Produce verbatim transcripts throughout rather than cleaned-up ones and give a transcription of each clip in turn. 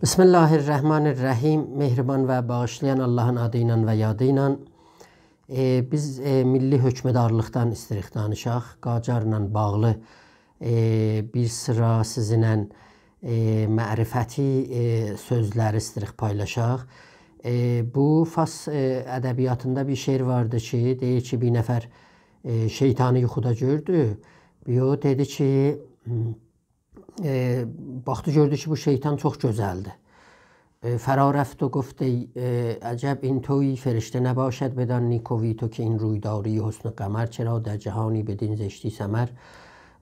بسم الله الرحمن الرحیم. مهربان و باغیشلایان آللاهین آدی ایله و یادی ایله. ائ، بیز، ائ، میللی حکمدارلیقدان ایسته‌ییریک دانیشاق. قاجارلا باغلی، ائ، بیر سیرا سیزینله، ائ، معرفتی، ائ، سؤزلری ایسته‌ییریک پایلاشاق. ائ، بو فارس، ائ، ادبیاتیندا بیر شعر واردی کی، دئییر کی، بیر نفر، ائ، شیطانی یوخودا گؤردو. یو، دئدی کی، م، ائ، باخدی، گؤردو کی، بو شیطان چوخ گؤزلدیر. ائ، فرا رفت و گفت ای، ائ، عجب این تویی، فرشته نباشد بدان نیکویی، تو که این روی داری و حسن قمر، چرا در جهانی بدین زشتی سمر؟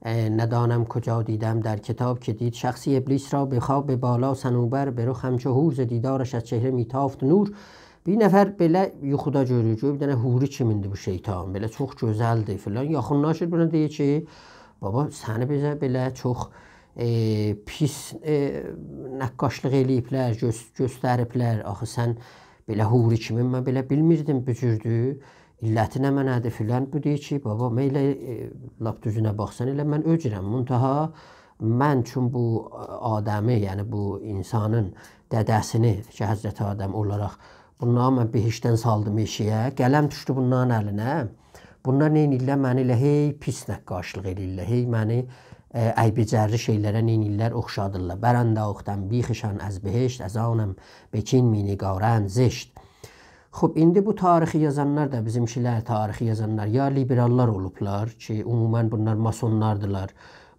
ائ، ندانم کجا دیدم در کتاب که دید شخصی ابلیس را به خواب، به بالا صنوبر، به رخ همچو حور، ز دیدارش از چهره می‌تافت نور. بیر نفر بئله یوخودا گؤرور، گؤرور بیر دنه حوری کیمیندیر بو شیطان، بئله چوخ گؤزلدیر فلان. یاخینلاشیر بونا، دئییر کی، بابا، سنی بیزه بئله چوخ، ائ، پیس، ائ، نقاشلیق ائله‌ییبلر، گؤس-، گؤستریبلر. آخی سن بئله حوری کیمی من بئله بیلمیردیم، بو جوردور. علتی نمنه‌دیر فلان؟ بو دئییر کی، بابا، من ائله، ائ، لاپ دوزونه باخسان، ائله من اؤجورم. منتها من چون بو آدمی، یعنی بو اینسانین دده‌سینی کی، حضرت آدم اولاراق، بونلاری من بهشتدن سالدیم ائشیگه، قلم دوشدو بونلارین الینه. بونلار نئینیرلر؟ منی ائله هی پیس نقاشلیق ائله‌ییرلر، هی منی، ائ، عیب‌جرّی شئیلره نئینیرلر؟ اوخشادیرلار. برانداختم بیخشان از بهشت، از آنم به کین می‌نگارند زشت. خوب، ایندی بو تاریخی یازانلار دا، بیزیمکیلر، تاریخی یازانلار یا لیبراللار اولوبلار کی، عموماً بونلار ماسونلاردیلار.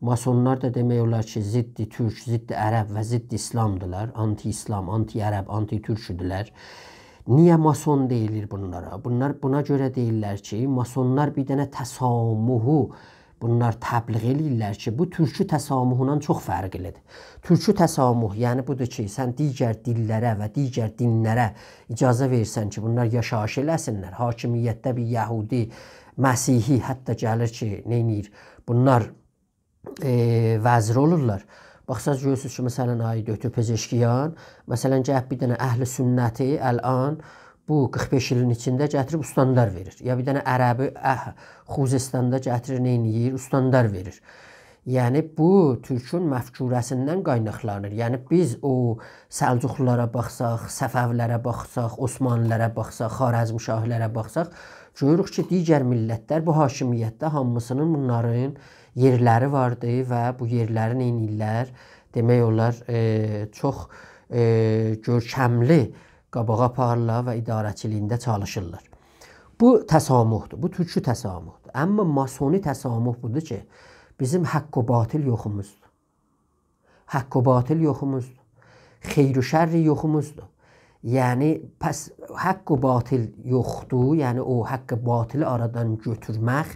ماسونلار دا دئمک اولار کی، ضد تورک، ضد عرب و ضد اسلامدیلار. آنتی اسلام، آنتی عرب، آنتی تورکدولر. نییه ماسون دئییلیر بونلارا؟ بونلار بونا گؤره دئییرلر کی، ماسونلار بیر دنه تسامحو بونلار تبلیغ ائله‌ییرلر کی، بو تورکی تسامحوندان چوخ فرقلیدیر. تورکی تسامح، یعنی بودور کی، سن دیگر دیللره و دیگر دینلره اجازه وئریرسن کی، بونلار یاشاییش ائله‌سینلر. حاکمیتده بیر یهودی، مسیحی حتی گلیر کی، نئینیر؟ بونلار، ائ، وزیر اولورلار. باخساز گؤرورسونوز کی، مثلاً، آقای دکتر پزشکیان، مثلاً، گلیب بیر دنه اهل سنتی الان بو قیرخ بئش ایلین ایچینده گتیریب استاندار وئریر. یا بیر دنه عربی، اه، خوزستاندا گتیریر، نئینییر؟ استاندار وئریر. یعنی، بو تورکون مفکوره‌سیندن قایناقلانیر. یعنی، بیز او سلجوقلولارا باخساق، صفوی‌لره باخساق، عثمانلی‌لره باخساق، خوارزمشاهی‌لره باخساق، گؤروروک کی، دیگر میللتلر بو حاکمیتده هامیسینین بونلارین یئرلری واردی و بو یئرلری نئینیرلر؟ دئمک اولار، ائ، چوخ، ائ، گؤرکملی قاباغا آپاریرلار و اداره‌چیلیگینده چالیشیرلار. بو تسامحدور، بو تورکی تسامحدور. اما ماسونی تسامح بودور کی، بیزیم حق و باطل یوخوموزدور. حق و باطل یوخوموزدور. خیر و شر یوخوموزدور. یعنی، پس حق و باطل یوخدور، یعنی او حق باطلی آرادان گؤتورمک،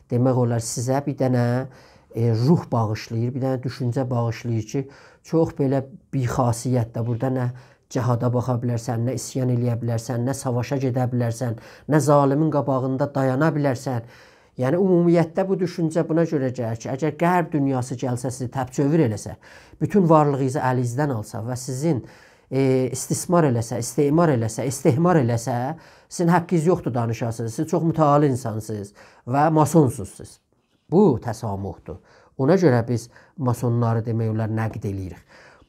دئمک اولار، سیزه بیر دنه، ائ، روح باغیشلاییر، بیر دنه دوشونجه باغیشلاییر کی، چوخ بئله بی‌خاصیتدیر. بورادا نه جهادا باخا بیلرسن، نه عصیان ائله‌یه بیلرسن، نه ساواشا گئده بیلرسن، نه ظالمین قاباغیندا دایانا بیلرسن. یعنی، عمومیتده بو دوشونجه بونا گؤره گلیر کی، اگر غرب دونیاسی گلسه، سیزی تپ‌چؤوور ائله‌سه، بوتون وارلیغینیزی الینیزدن آلسا و سیزین، ائ، استثمار ائله‌سه، استعمار ائله‌سه، استحمار ائله‌سه، سیزین حقینیز یوخدور دانیشاسینیز. سیز چوخ متعالی اینسانسینیز و ماسونسوز سیز. بو تسامحدور. اونا گؤره بیز ماسونلاری، دئمک اولار، نقد ائله‌ییریک.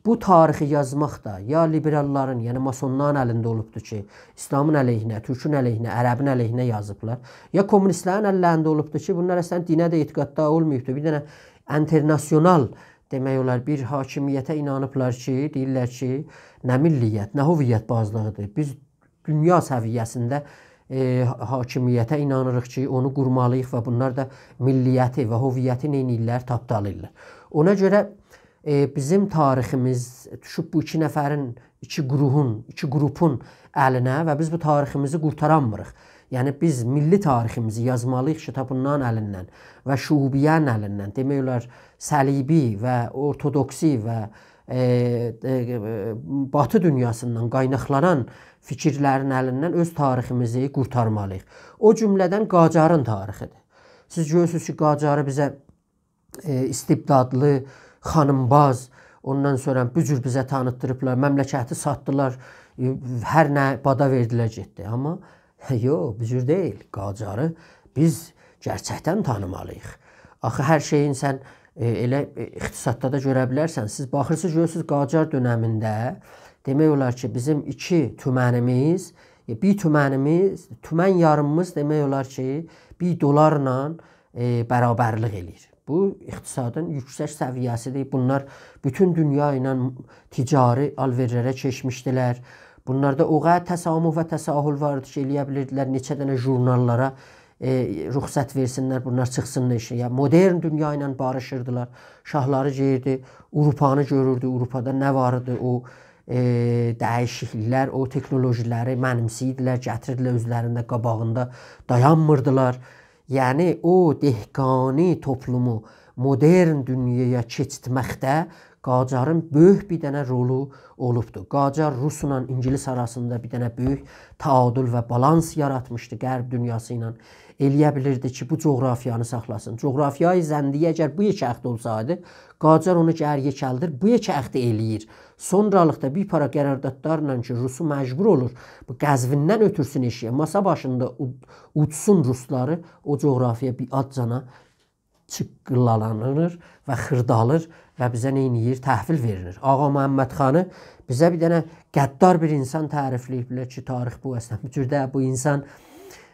بو تاریخی یازماق دا یا لیبراللارین، یعنی ماسونلارین الینده اولوبدور کی، اسلامین علیهینه، تورکون علیهینه، عربین علیهینه یازیبلار، یا کمونیستلرین اللرینده اولوبدور کی، بونلار اصلاً دینه ده اعتقاددا اولماییبدیر. بیر دنه اینترناسیونال، دئمک اولار، بیر حاکمیته اینانیبلار کی، دئییرلر کی، نه میللیت، نه هویت بازلیغیدیر. بیز دونیا سویه‌سینده، ائ، حاکمیته اینانیریق کی، اونو قورمالیییق و بونلار دا میللیتی و هویتی نئینیرلر؟ تاپدالیرلار. اونا گؤره، ائ، بیزیم تاریخیمیز دوشوب بو ایکی نفرین، ایکی گروهون، ایکی گروپون الینه و بیز بو تاریخیمیزی قورتارانمیریق. یعنی، بیز میللی تاریخیمیزی یازمالیییق کی، تا بونلارین الیندن و شعوبیه‌نین الیندن، دئمک اولار، صلیبی و ارتدوکسی و ائ، ائ، باتی دونیاسیندان قایناقلانان فیکیرلرین الیندن اؤز تاریخیمیزی قورتارمالیییق. او جمله‌دن قاجارین تاریخیدیر. سیز گؤرورسونوز کی، قاجاری بیزه، ائ، استبدادلی، خانیمباز، اوندان سونرا بو جور بیزه تانیتدیریبلار، مملکتی ساتدیلار، ائ، هر نه بادا وئردیلر، گئتدی. اما یوخ، بو جور دئییل. قاجاری بیز گئرچکدن تانیمالیییق. آخی هر شئیین سن، ائ، ائله، ائ، اقتصاددا دا گؤره بیلرسن. سیز باخیرسینیز، گؤرورسونوز، قاجار دؤنمینده دئمک اولار کی، بیزیم ایکی تومنیمیز، ائ، بیر تومنیمیز، تومن یاریمیمیز دئمک اولار کی، بیر دلارلا، ائ، برابرلیک ائله‌ییر. بو اقتصادین یوکسک سویه‌سیدیر. بونلار بوتون دونیا ایله تجاری آل‌وئرلره کئچمیشدیلر. بونلاردا او قدر تسامح و تساهل واردی کی، ائلیه بیلیردیلر نئچه دنه ژورناللارا، ائ، رخصت وئرسینلر، بونلار چیخسینلار ائشییه. مدرن دونیا ایله باریشیردیلار. شاهلاری گئدیردی، آوروپانی گؤروردو، آوروپادا نه وار ایدی، او، ائ، دییشیکلیکلر، او تکنولوژیلری منیمسه‌ییردیلر، گتیریردیلر اؤزلرینده قاباغیندا، دایانمیردیلار. یعنی، او دهقانی توپلومو مدرن دونیایا کئچیرتمکده قاجارین بؤیوک بیر دنه رولو اولوبدو. قاجار روسلا اینگیلیس آراسیندا بیر دنه بؤیوک تعادل و بالانس یاراتمیشدی غرب دونیاسی ایله. ائلیه بیلیردی کی، بو جغرافیانی ساخلاسین. جغرافیای زندیه اگر بو یئکه‌لیکده اولسایدی، قاجار اونو گلیر یئکلدیر، بو یئکه‌لیکده ائله‌ییر. سونرالیقدا بیر پارا قراردادلارلا کی، روسو مجبور اولور بو قزویندن اؤتورسون ائشییه، ماسا باشیندا اود-، اودسون روسلاری، او جغرافیا بیر آزجانا چیققیلالانیر و خیردالیر و بیزه نئینیر؟ تحویل وئریلیر. آغا محمد خانی بیزه بیر دنه غدار بیر اینسان تعریفله‌ییبلر کی، تاریخ بو اصلاً بو جور دئییل. بو اینسان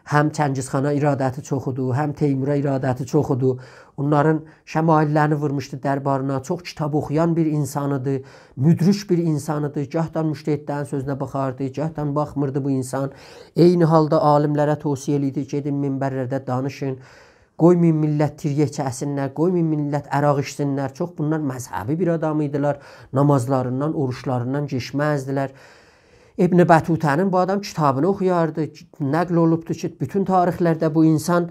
هم چنگیز خانا ارادتی چوخ ایدی، هم تیمورا ارادتی چوخ ایدی. اونلارین شمایللرینی وورموشدو دربارینا. چوخ کیتاب اوخویان بیر اینسان ایدی، مدرک بیر اینسان ایدی. گاهدان مجتهدلرین سؤزونه باخاردی، گاهدان باخمیردی بو اینسان. عینی حالدا عالیملره توصیه ائله‌ییردی، گئدین منبرلرده دانیشین. قویمایین میللت تیریک چکسینلر، قویمایین میللت عرق ایچسینلر. چوخ بونلار مذهبی بیر آدام ایدیلر. نامازلاریندان، اوروجلاریندان کئچمزدیلر. ابن بطوطه‌نین بو آدام کیتابینی اوخویاردی. نقل اولوبدور کی، بوتون تاریخلرده بو اینسان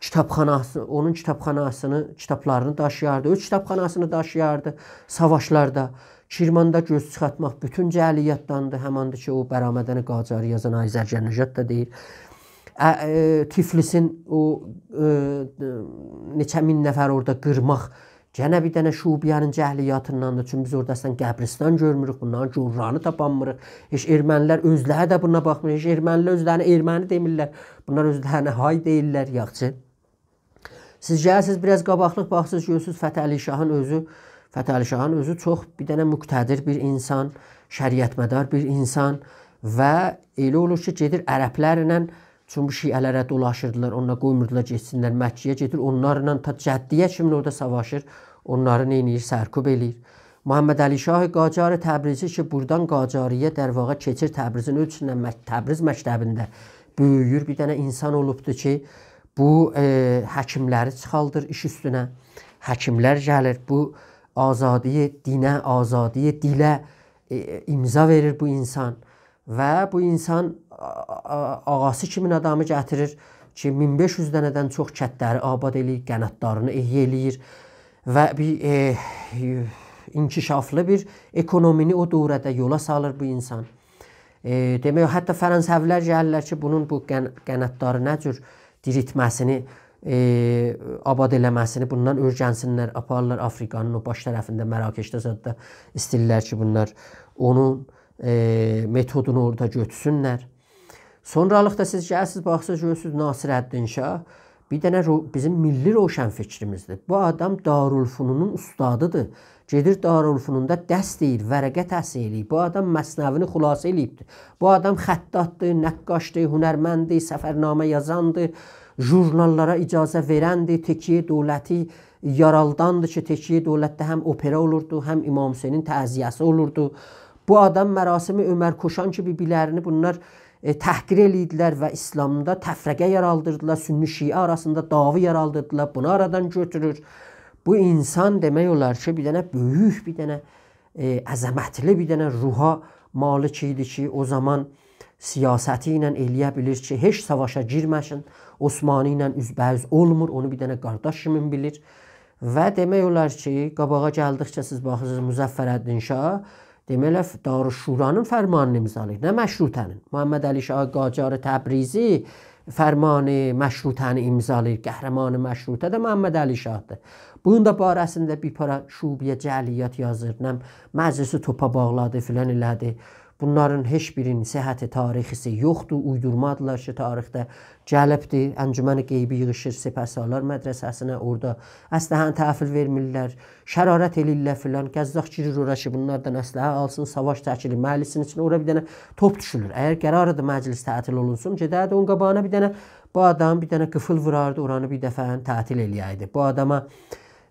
کیتابخاناسی، اونون کیتابخاناسینی، کیتابلارینی داشییاردی، اؤز کیتابخاناسینی داشییاردی ساواشلاردا. کرماندا گؤز چیخارتماق بوتون جعلیاتداندیر. هماندیر کی، او برآمدن قاجاری یازان آقای زرگرنژاد دا دئییر. ا، ائ، تیفلیسین او، ائ، نئچه مین نفر اورادا قیرماق گئنه بیر دنه شعوبیه‌نین جعلیاتینداندیر. چونکی بیز اورادا اصلاً قبرستان گؤرموروک، بونلارین گوررانی تاپانمیریق. هئچ ارمنیلر اؤزلری ده بونا باخمیر، هئچ ارمنیلر اؤزلرینی ارمنی دئمیرلر. بونلار اؤزلرینه های دئییرلر، یاخشی. سیز گلیرسینیز، بیر آز قاباقلیق باخسیز، گؤرورسونوز، فتحعلی شاهین اؤزو، فتحعلی شاهین اؤزو چوخ بیر دنه مقتدر بیر اینسان، شریعتمدار بیر اینسان و ائله اولور کی، گئدیر عربلرله، چونکی بو شیعه‌لره دولاشیردیلار، اونلار قویموردولار گئتسینلر مکه‌یه، گئدیر اونلارلا تا جده‌یه کیمین اورادا ساواشیر، اونلاری نئینیر؟ سرکوب ائله‌ییر. محمدعلی شاه قاجار تبریزی کی، بورادان قاجاری‌یه در واقع کئچیر، تبریزین اؤز ایچینده مک-، تبریز مکتبینده بؤیویور، بیر دنه اینسان اولوبدور کی، بو، ائ، حکیملری چیخاردیر ایش اوستونه. حکیملر گلیر، بو آزادی دینه، آزادی دیله، ائ، امضا وئریر بو اینسان. و بو اینسان آ-، آ-، آغاسی کیمین آدامی گتیریر کی، مین بئش یوز دنه‌دن چوخ کندلری آباد ائله‌ییر، قناتلارینی احیا ائله‌ییر و بیر، ائ، انکشافلی بیر اکونومینی او دوره‌ده یولا سالیر بو اینسان. ائ، دئمک، حتی فرانسوی‌لر گلیرلر کی، بونون بو قن-، قناتلاری نه جور دیریلتمه‌سینی، ائ، آباد ائله‌مه‌سینی بوندان اؤیرنسینلر، آپاریرلار آفریقانین او باش طرفینده، مراکشده زاددا ایسته‌ییرلر کی، بونلار اونون، ائ، متودونو اورادا گؤتورسونلر. سونرالیقدا سیز گلیرسینیز، باخسیز، گؤرورسونوز، ناصرالدین شاه بیر دنه رو-، بیزیم میللی روشنفکریمیزدیر. بو آدام دارالفنونون اوستادیدیر. گئدیر دارالفنوندا درس دئییر، ورقه تصحیح ائله‌ییر. بو آدام مثنوی‌نی خلاصه ائله‌ییبدیر. بو آدام خطاطدیر، نقاشدیر، هنرمنددیر، سفرنامه یازاندیر، ژورناللارا اجازه وئرندیر، تکیه دولتی یارالداندیر کی، تکیه دولتده هم اوپئرا اولوردو، هم امام حسینین تعزیه‌سی اولوردو. بو آدام مراسم عمرکشان کی، بیر-بیرلرینی بونلار، ائ، تحقیر ائله‌ییردیلر و اسلامدا تفرقه یارادیردیلار، سنی شیعه آراسیندا دعوا یارادیردیلار، بونو آرادان گؤتورور. بو اینسان دئمک اولار کی، بیر دنه بؤیوک، بیر دنه، ائ، عظمتلی بیر دنه روحا مالک ایدی کی، او زامان سیاستی ایله ائلیه بیلیر کی، هئچ ساواشا گیرمه‌سین، عثمانی ایله اوزبه‌اوز اولمور، اونو بیر دنه قارداش کیمی بیلیر. و دئمک اولار کی، قاباغا گلدیکجه سیز باخیرسینیز، مظفرالدین شاه، دئمک اولار، دارالشورانین فرمانینی امضالاییر، نه مشروطه‌نین. محمدعلی شاه قاجار تبریزی فرمان مشروطه‌نی امضالاییر، قهرمان مشروطه ده محمدعلی شاهدیر. بونون دا باره‌سینده بیر پارا شعوبیه جعلیات یازیر، نه مجلسی توپا باغلادی، فلان ائله‌دی. بونلارین هئچ بیرینین صحت تاریخی‌سی یوخدور، اویدورمادیلار کی، تاریخده گلیبدیر. انجمن غیبی ییغیشیر سپهسالار مدرسه‌سینه، اورادا اسلحه‌نی تحویل وئرمیرلر، شرارت ائله‌ییرلر فلان. قزاق گیریر اورا کی، بونلاردان اسلحه آلسین، ساواش چکیلیر مجلسین ایچینده، اورا بیر دنه توپ دوشولور. اگر قراردیر مجلس تعطیل اولونسون، گئدردی اونون قاباغینا بیر دنه، بو آدام بیر دنه قیفیل ووراردی، اورانی بیر دفعه تعطیل ائله‌یردی. بو آداما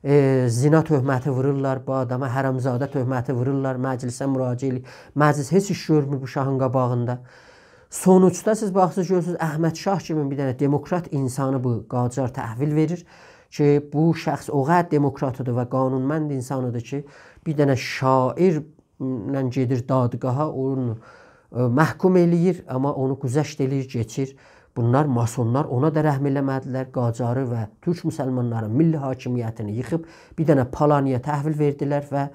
ائ، زنا تهمتی وورورلار، بو آداما حرامزاده تهمتی وورورلار، مجلسه مراجعه ائله‌ییر. مجلس هئچ ایش گؤرمور بو شاهین قاباغیندا. سونوجدا سیز باخیرسینیز، گؤرورسونوز، احمد شاه کیمی بیر دنه دموکرات اینسانی بو قاجار تحویل وئریر کی، بو شخص او قدر دموکراتیدیر و قانونمند اینسانیدیر کی، بیر دنه شاعر له گئدیر دادگاها، اونو، ائ، محکوم ائله‌ییر، آمما اونو گذشت ائله‌ییر، کئچیر. بونلار ماسونلار اونا دا رحم ائله‌مه‌دیلر. قاجاری و تورک مسلمانلارین میللی حاکمیتینی ییخیب، بیر دنه پالانی‌یا تحویل وئردیلر و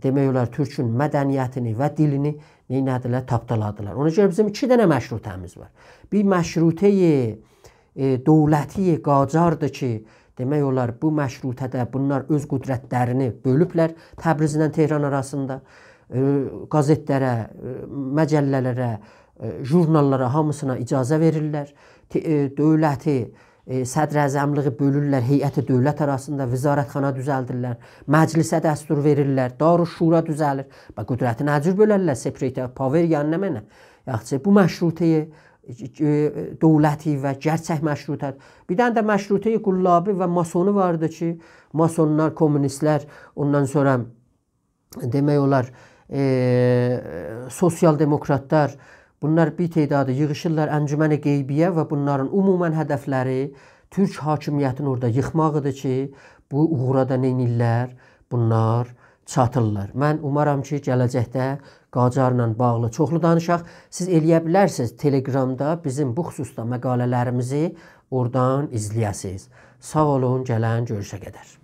دئمک اولار، تورکون مدنیتینی و دیلینی نئینه‌دیلر؟ تاپدالادیلار. اونا گؤره بیزیم ایکی دنه مشروطه‌میز وار. بیر مشروطه‌ی ائ، دولتی قاجاردیر کی، دئمک اولار، بو مشروطه‌ده بونلار اؤز قدرتلرینی بؤلوبلر تبریزله تهران آراسیندا. ائ، قازئتلره، ائ، مجله‌لره، ائ، ژورناللارا، هامیسینا اجازه وئریرلر. ت-، ائ، دولتی، ائ، صدراعظملیغی بؤلورلر، هیئت دولت آراسیندا وزارتخانا دوزلدیرلر، مجلسه دستور وئریرلر، دارالشورا دوزه‌لیر. باخ، قدرتی نه جور بؤلرلر؟ Separate power، یعنی نمنه؟ یاخشی، بو مشروطه‌ی ائ، دولتی و گئرچک مشروطه. بیر دنه ده مشروطه‌ی قلابی و ماسونی واردی کی، ماسونلار، کمونیستلر، اوندان سونرا دئمک اولار، ائ، سوسیال دموکراتلار، بونلار بیر تعدادی ییغیشیرلار انجمن غیبی‌یه و بونلارین عموماً هدفلری تورک حاکمیتینی اورادا ییخماغیدیر کی، بو اوغورا دا نئینیرلر؟ بونلار چاتیرلار. من اومارام کی، گله‌جکده قاجارلا باغلی چوخلو دانیشاق. سیز ائلیه بیلرسینیز تلگرامدا بیزیم بو خصوصدا مقاله‌لریمیزی اورادان ایزله‌یه‌سینیز. ساغ اولون، گلن گؤروشه قدر.